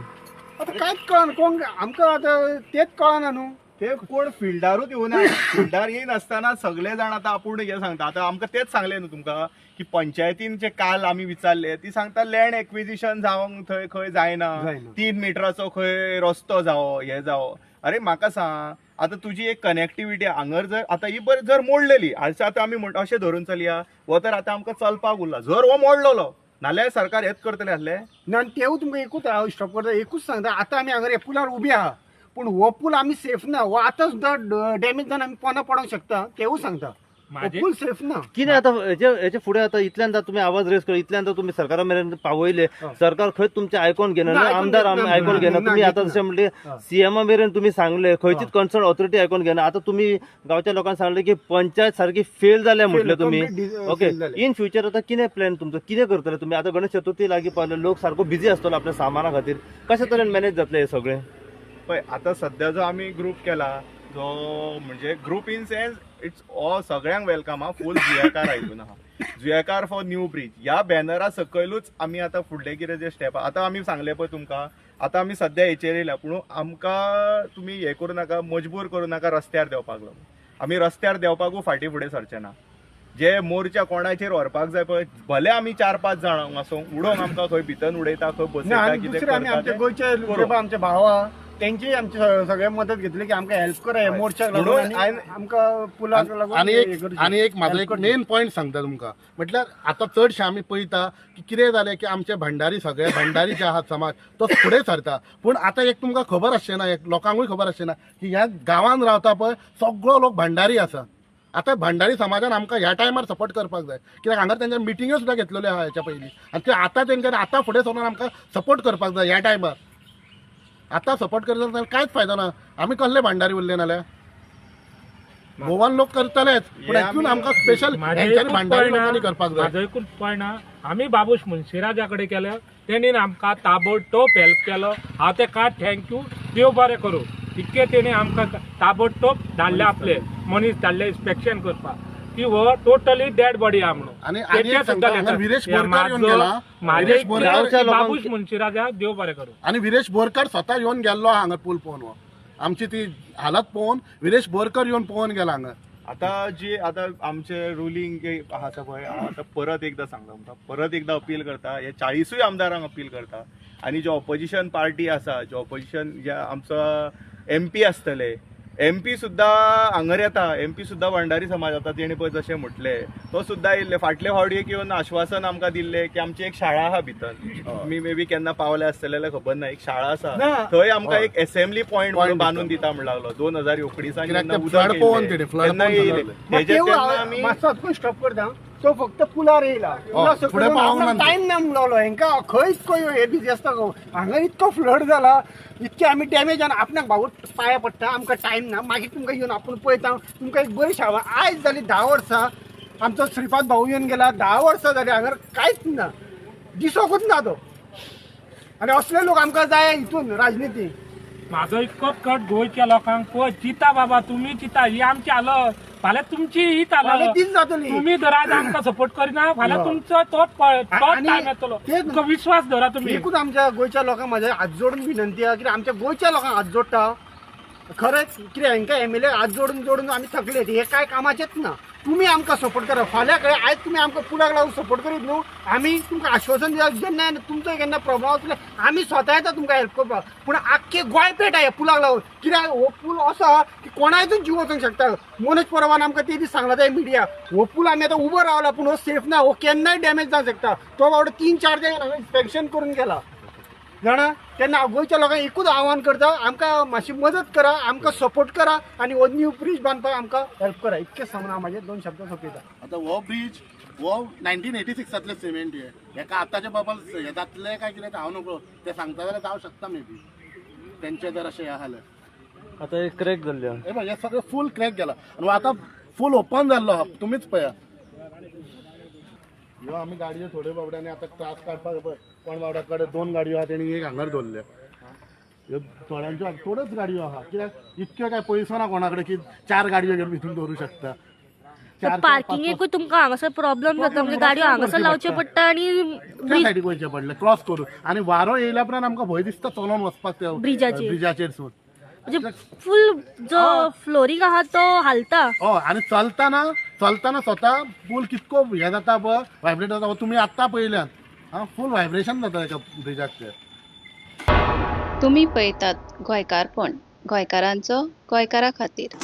आतां कांयच कळना, कोण आमकां आतां तेंच कळना न्हू. ते कोण फिल्डारूच येवना, फिल्डार येयनासतना सगळे जाण आतां आपूण हें सांगता. आतां आमकां तेंच सांगलें न्हू तुमकां की पंचायतीन जे काल आमी विचारले ती सांगता लँड एक्विजिशन जावंक थंय खंय जायना, 3 मिटराचो खंय रस्तो जावो हे जावो. अरे म्हाका सांग आतां तुजी एक कनेक्टिविटी हांगर जर आतां ही बरी जर मोडलेली आतां आतां आमी म्हणटा अशें धरून चलया, हो तर आतां आमकां चलपाक उरला, जर हो मोडलेलो नाल्यार सरकार हेच करतलें आसलें ना. तेवूय तुमकां एकूच हांव स्टॉप करता, एकूच सांगता, आतां आमी हांगर हे पुलार उबी आहा, पूण हो पूल आमी सेफ ना, हो आतां सुद्दां डॅमेज जावन आमी पोंदा पडोंक शकता, तेवूय सांगता. माझे पूल सेफ ना. कितें आतां हेचे फुडें आतां इतल्यान तुमी आवाज रेज कर, इतल्यान तुमी सरकारा मेरेन पावयले, सरकार खंयच तुमचें आयकोन घेना, ना, आयकून आमदार घेतना, आयकोन ना, घेना. ना, तुमी आतां घेतना. जशें म्हणलें सीएमा मेरेन तुमी सांगले, खंयचीच कन्सर्न ऑथॉरिटी आयकोन घेना. आतां तुमी गांवच्या लोकांक सांगले की पंचायत सारकी फेल जाल्या म्हटलें तुमी. complete okay, fail जालें. इन फ्युचर आतां कितें प्लॅन तुमचो, कितें करतले तुमी? आतां गणेश चतुर्थी लागीं पावले, लोक सारको बिजी आसतलो आपल्या सामाना खातीर, कशे तरेन मॅनेज जातलें हें सगळें? पळय, आतां सद्या जो आमी ग्रूप केला जो म्हणजे group in sense it's all सगळ्यांक welcome आहा, फूल जुयेकार हितून आहा. जुयेकार फॉर न्यू ब्रीज ह्या बॅनरा सकयलूच आमी आतां फुडले कितें जे स्टेप आतां आमी सांगले पळय तुमकां, आतां आमी सद्या हेचेर येयल्या. पूण आमकां तुमी हें करूं नाका, मजबूर करूं नाका रस्त्यार देंवपाक लागून. आमी रस्त्यार देंवपाकूय फाटीं फुडें सरचे ना. जे मोर्चा कोणाचेर व्हरपाक जाय पळय, भले आमी 4-5 जाणां आसूं, उडोवंक आमकां खंय भितर उडयता, खंय ना, बसयता, आनी कितें दुसरे आमी करता आमचे तें गोंयचे करूं. जे आमचे भाव आहा तेंची आमची सगळे मदत घेतली की आमकां हेल्प करा ह्या मोर्चाक लागून म्हणून आनी आमकां पुलाक लागून आनी हे एक करचें. आनी एक म्हाजो Help एक करचें. मेन पॉयंट सांगता तुमकां, म्हटल्यार आतां चडशे आमी पळयता की कितें जालें की आमचे भंडारी सगळे भंडारी जे आहात समाज तो फुडें सरता. पूण आतां एक तुमकां खबर आसचें ना, एक लोकांकूय खबर आसचें ना की ह्या गांवांत रावता पळय सगळो लोक भंडारी आसा. आतां भंडारी समाजान आमकां ह्या टायमार सपोर्ट करपाक जाय, कित्याक हांगा तेंच्या मिटिंग्यो सुद्दां घेतलेल्यो आहा हेच्या पयलीं, आनी ते आतां तेंच्यांनी आतां फुडें सरून आमकां सपोर्ट करपाक जाय ह्या टायमार. आतां सपोर्ट करना जाल्यार कांयच फायदो ना. आमी कसले भंडारी उरले नाल्यार गोवन लोक करतलेच, पूण एक्चुअल आमकां स्पेशल म्हाजें हेंच्यांनी एकूच भांडारी पॉयंट लोकांनी करपाक जाय. म्हाजो एकूच पॉयंट आहा, आमी बाबूश मुन्शीराजा कडेन केले, तेणीन आमकां ताबडतोब हेल्प केलो. हांव तेका thank you, देव बरें करूं. इतके तेणी आमकां ताबडतोब धाडले, आपले मनीस धाडले इन्स्पेक्शन करपाक की हो टोटली डेड बॉडी आहा म्हणून. आनी आनी तेचे एक सांगता, सुद्दां हांगा विरेश लेखा. बोरकार येवन गेला. म्हाजें विरेश बोरकार गांवच्या लोकांक- बाबूश मुन्शीराजा देव बरें करूं. आनी विरेश बोरकर स्वता येवन गेल्लो आहा हांगा पूल पळोवन, हो आमची ती हालत पळोवन विरेश बोरकर येवन पळोवन गेला हांगा. आता जे आता आमचे रुलींग आसा पळय, हांव आतां परत एकदां सांगता तुमकां, परत एकदां अपील करता, हे 40 आमदारांक अपील करता आनी जे ऑपोजिशन पार्टी आसा, जे ऑपोजिशन जे आमचो एमपी आसतले, एमपी सुद्दां हांगर येता, एमपी सुद्दां भंडारी समाज आतां तेणें पळय जशें म्हटलें, तो सुद्दां येयल्ले फाटले फावटी एक येवन आश्वासन आमकां दिल्लें की आमची एक शाळा आहा भितर, तुमी मे बी केन्ना पावले आसतले जाल्यार खबर ना, एक शाळा आसा ना. थंय आमकां एक असेंब्ली पॉयंट म्हणून Point बांदून दिता म्हण लागलो 2019 कित्याक जेन्ना ते उदक flood पळोवन येयल्लें, तेणें, flood तेन्ना पळोवन येयलें. सगळें. मग तेजेर तेवूय तेन्ना हांव आमी मातसो हातून स्टॉप करता, तो फक्त पुलार येयला, पुला फुडें पावोंक ना. टायम ना म्हणून लागलो हेंकां खंय इतको हे बिजी आसता गो. हांगा इतको फ्लड जाला, इतके आमी डॅमेज जावन आपणाक भाऊ पांया पडटा, आमकां टायम ना, मागीर तुमकां येवन आपूण पळयता, तुमकां एक बरी शाळा. आयज जाली 10 वर्सां आमचो श्रीपाद भाऊ येवन गेला, 10 वर्सां जाली हांगा कांयच ना, दिसोकूच ना तो. आनी असले लोक आमकां जाय हितून राजनिती. म्हाजो इतको कट गोंयच्या लोकांक पळय, चिंता बाबा तुमी चिंता, ही आमची हालत, फाल्यां तुमची हीच फाल्यां हालत, तीच जातली. तुमी जर आज आमकां सपोर्ट करिना फाल्यां तुमचो तोच तोच आनी टायम येतलो, तेच- तुमकां विश्वास धरा तुमी. एकूच आमच्या गोंयच्या लोकांक म्हाज्या हात जोडून विनंती आहा की आमच्या गोंयच्या लोकांक हात जोडटा खरेंच, कितें हांकां एम एल ए हात जोडून जोडून आमी थकले, हे कांय कामाचेच ना. तुमी आमकां सपोर्ट करा फाल्यां कळ्ळें, आयज तुमी आमकां पुलाक लागून सपोर्ट करीत न्हू, आमी तुमकां आश्वासन दिता जेन्ना तुमचो केन्ना प्रॉब्लम आसले आमी स्वता येता तुमकां हेल्प करपाक. पूण आख्खे गोंय पेट ह्या पुलाक लागून, कित्याक हो पूल असो आहा की कोणायचो जीव वचूंक शकता. मनोज परबान आमकां ते दीस सांगला ते मिडिया, हो पूल आमी आतां उबो रावला पूण हो सेफ ना, हो केन्नाय डॅमेज जावंक शकता. तो बाबडो 3-4 दीस हांगा इन्स्पेक्शन करून गेला जाणा. तेन्ना गोंयच्या लोकांक एकूच आव्हान करता, आमकां मातशी मदत करा, आमकां सपोर्ट करा आनी हो न्यू ब्रीज बांदपाक आमकां हेल्प करा. इतकें सांगून हांव म्हाजे 2 शब्द सोंपयता. आतां हो ब्रीज हो 1986तांतले सिमेंट हे, हेका आतांचे बाबा हे जातले काय कितें हांव नकळो, ते सांगता जाल्यार जावं शकता मे बी तेंचे जर अशें हें जाल्यार. आतां एक क्रॅक जाल्ले आहा. हे पळय, हे सगळें फूल क्रॅक गेला आनी आतां फूल ओपन जाल्लो आहा, तुमीच पळया. ह्यो आमी गाडयो थोड्यो बाबड्यांनी आतां त्रास काडपाक पळय, कोण बाबड्या कडेन 2 गाडयो आहा तेणी एक हांगर दवरल्या. ह्यो थोड्यांच्यो थोड्योच गाडयो आहा, कित्याक इतक्यो काय पयसो ना कोणा कडेन की 4 गाडयो घेवन भितून दवरूं शकता. चार, पार्किंगेकूय तुमकां हांगासर प्रॉब्लम जाता, म्हणजे गाडयो हांगासर लावच्यो पडटा आनी त्या सायडीक वयचें पडलें क्रॉस करून, आनी वारो येयल्या उपरांत आमकां भंय दिसता चलोन वचपाक त्या ब्रिजाचेर. ब्रिजाचेर सून म्हणजे फूल जो फ्लोरींग आहा तो हालता. हय, आनी चलतना स्वता पूल कितको हें जाता पळय, व्हायब्रेट जाता, तुमी आत्तां पळयल्यात आं, फूल व्हायब्रेशन जाता एका ब्रिजाक ते. तुमी पळयतात गोंयकारपण, गोंयकारांचो गोंयकारा खातीर.